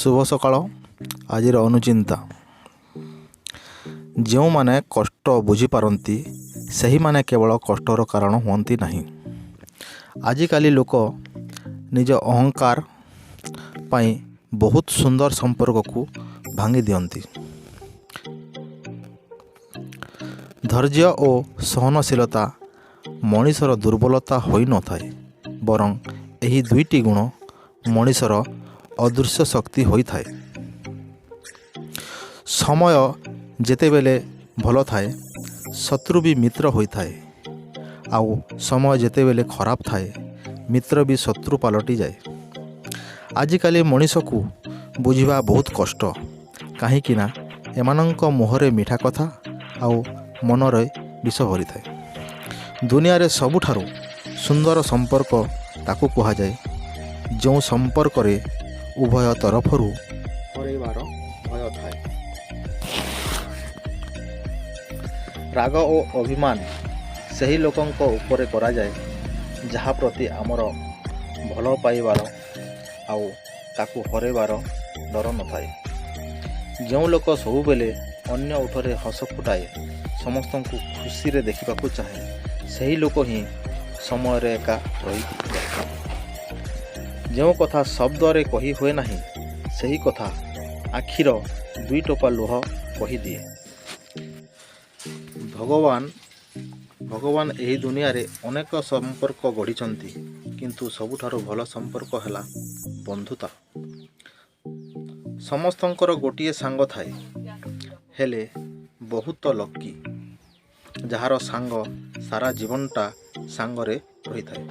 ଶୁଭ ସକାଳ। ଆଜିର ଅନୁଚିନ୍ତା: ଯେଉଁମାନେ କଷ୍ଟ ବୁଝିପାରନ୍ତି, ସେହିମାନେ କେବଳ କଷ୍ଟର କାରଣ ହୁଅନ୍ତି ନାହିଁ। ଆଜିକାଲି ଲୋକ ନିଜ ଅହଙ୍କାର ପାଇଁ ବହୁତ ସୁନ୍ଦର ସମ୍ପର୍କକୁ ଭାଙ୍ଗି ଦିଅନ୍ତି। ଧୈର୍ଯ୍ୟ ଓ ସହନଶୀଳତା ମଣିଷର ଦୁର୍ବଳତା ହୋଇନଥାଏ, ବରଂ ଏହି ଦୁଇଟି ଗୁଣ ମଣିଷର ଅଦୃଶ୍ୟ ଶକ୍ତି ହୋଇଥାଏ। ସମୟ ଯେତେବେଳେ ଭଲ ଥାଏ, ଶତ୍ରୁ ବି ମିତ୍ର ହୋଇଥାଏ, ଆଉ ସମୟ ଯେତେବେଳେ ଖରାପ ଥାଏ, ମିତ୍ର ବି ଶତ୍ରୁ ପାଲଟିଯାଏ। ଆଜିକାଲି ମଣିଷକୁ ବୁଝିବା ବହୁତ କଷ୍ଟ, କାହିଁକିନା ଏମାନଙ୍କ ମୁହଁରେ ମିଠା କଥା ଆଉ ମନରେ ବିଷ ଭରିଥାଏ। ଦୁନିଆରେ ସବୁଠାରୁ ସୁନ୍ଦର ସମ୍ପର୍କ ତାକୁ କୁହାଯାଏ, ଯେଉଁ ସମ୍ପର୍କରେ ଉଭୟ ତରଫରୁ ହରାଇବାର ଭୟ ଥାଏ। ରାଗ ଓ ଅଭିମାନ ସେହି ଲୋକଙ୍କ ଉପରେ କରାଯାଏ, ଯାହା ପ୍ରତି ଆମର ଭଲ ପାଇବାର ଆଉ ତାକୁ ହରାଇବାର ଡର ନଥାଏ। ଯେଉଁ ଲୋକ ସବୁବେଳେ ଅନ୍ୟ ଓଠରେ ହସ ଫୁଟାଏ, ସମସ୍ତଙ୍କୁ ଖୁସିରେ ଦେଖିବାକୁ ଚାହେଁ, ସେହି ଲୋକ ହିଁ ସମୟରେ ଏକା ରହିଯାଏ। ଯେଉଁ କଥା ଶବ୍ଦରେ କହି ହୁଏ ନାହିଁ, ସେହି କଥା ଆଖିର ଦୁଇଟୋପା ଲୁହ କହିଦିଏ। ଭଗବାନ ଏହି ଦୁନିଆରେ ଅନେକ ସମ୍ପର୍କ ଗଢ଼ିଛନ୍ତି, କିନ୍ତୁ ସବୁଠାରୁ ଭଲ ସମ୍ପର୍କ ହେଲା ବନ୍ଧୁତା। ସମସ୍ତଙ୍କର ଗୋଟିଏ ସାଙ୍ଗ ଥାଏ, ହେଲେ ବହୁତ ଲକି ଯାହାର ସାଙ୍ଗ ସାରା ଜୀବନଟା ସାଙ୍ଗରେ ରହିଥାଏ।